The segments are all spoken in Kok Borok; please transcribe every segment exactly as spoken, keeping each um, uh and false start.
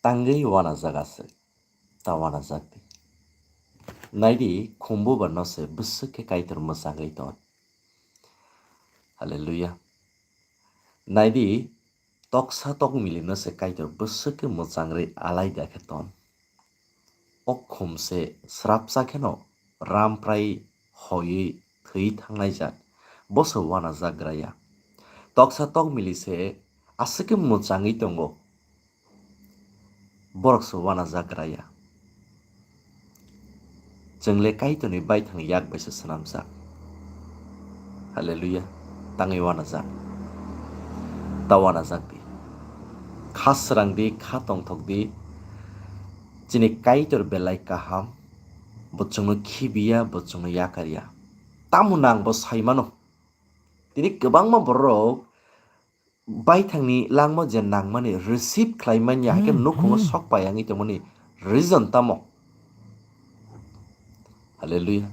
tangwi uanajak aswk, ta uanajak di. Naidi, khumbu ba no se bwswk khe Kaitor mwchangwi ton. Hallelujah. Naidi, toksa tokmili no se Kaitor bwswk khe mwchangwi alaida khe ton. O khum se srapsa kheno ramprai hoiwi thwi thangnai jat, bo se uanajak gra ya. Toksa tokmili se aswk khe mwchangwi tongo, borok se uanajak gra ya. Chwng le Kaitorni baithangni yak bai se swnamjak. Hallelujah. Tangwi uanajak. Ta uanajak di. Kha srang di, kha tongthok di. Chini Kaitor belai kaham. Bo chwngno khibiya, bo chwngno yakarya. Tamo nang bo sai mano. Tini kwbangma borok baithangni langma je nangmani receive khlai manya, hai khe nukhungo sok pai wngwi tongmani reason tamo? Hallelujah.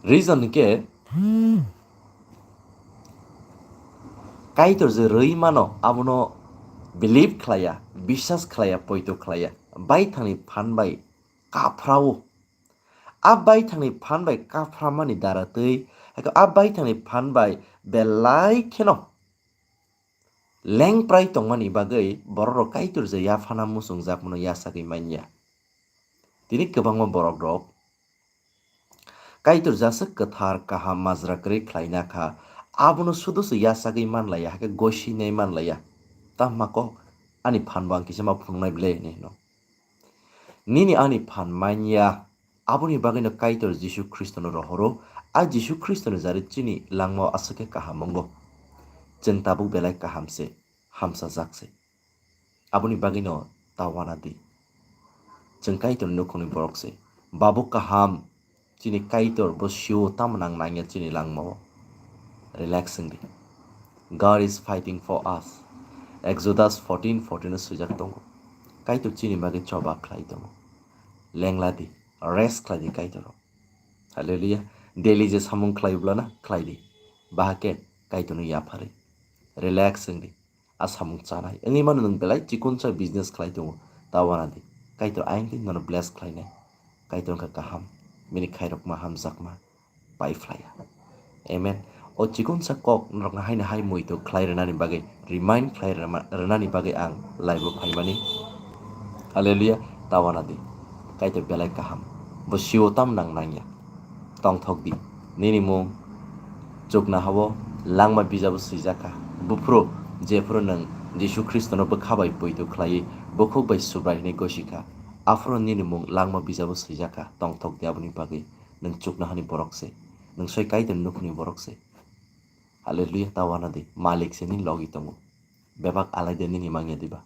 Reason hwnkhe Kaitor je rwi mano, abono believe khlaiya, biswas khlaiya, poito khlaiya, baithangni phan bai kaphrao. A baithangni phan bai kaphramani dara twi, hai khe a baithangni phan bai belai kheno lengprai tongmani bagwi bororok Kaitor je yaphana muchungjakmano yachagwi manya. Tini kwbangma borokrok Kaitor je aswk kwthar, kaham, majra kwrwi khlaina kha, abono sudo se yachagwi manlaiya, hai khe gosinai manlaiya. Tamo kok ani phan bo ang kisa ma phunuknai ble hinwi hino. Nini ani phan manya, aboni bagwino Kaitor Jisu Khristono rohoro, a Jisu Khristoni jari chini langmao aswk khe kaham wngo. Chwng tabuk belai kaham se, hamsajak se. Aboni bagwino ta uana di. Chwng Kaitorni nukhungni borok se. Babu kaham, chini Kaitor bo sio tamo nang nangya chini langmao. Relax wng di. God is fighting for us. Exodus fourteen fourteen o swijak tongo. Kaitor chini bagwi choba khlai tongo. Lengla di, rest khlai di Kaitoro. Hallelujah. Daily je samung khlai bwlana khlai di. Bahake Kaitorno yapharwi. Relax wng di. A samung chanai. Wngwi mano nwng belai chikonsa business khlai tongo. Ta uana di. Kaitor ayang twi nono bless khlainai. Kaitor wngkha kaham. Bini khairokma hamjakma. Pai phlaiya. Amen. O chikonsa kok norokno haino hai muitu khlai rwnani bagwi, remind khlai rwma-, rwnani bagwi ang live-o phaimani. Hallelujah. Ta uana di. Kaitor belai kaham. Bo sio tam nang nangya. Tongthok di. Nini mung chukna habo langma bijabo swijak kha. Buphuru jephuru nwng Jisu Khristono bwkha bai poito khlaiwi bukhuk bai Subrai hwnwi gosi kha, aphuru nini mung langma bijabo swijak kha. Tongthok di aboni bagwi. Nwng chukna hani borok se. Nwng soi Kaitorni nukhungni borok se. Hallelujah, ta uana di. Malik se nini logi tongo. Bebak alaida nini mangya diba?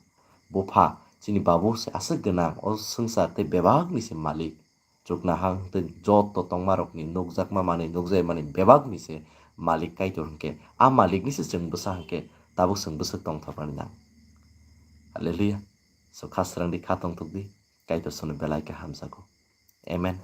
Bupha, chini babu se aswk gwnang, o swngchar tei bebakni se malik. Chukna hang tei joto tongmarokni nukjakma manwi, nukjai manwi bebakni se malik Kaitor hwnkhe, a malikni se chwng bwsa hwnkhe, tabuk chwng bwswk tongthoknani nang. Hallelujah. So kha srang di, kha tongthok di, Kaitor sono belai khe hamjago. Amen.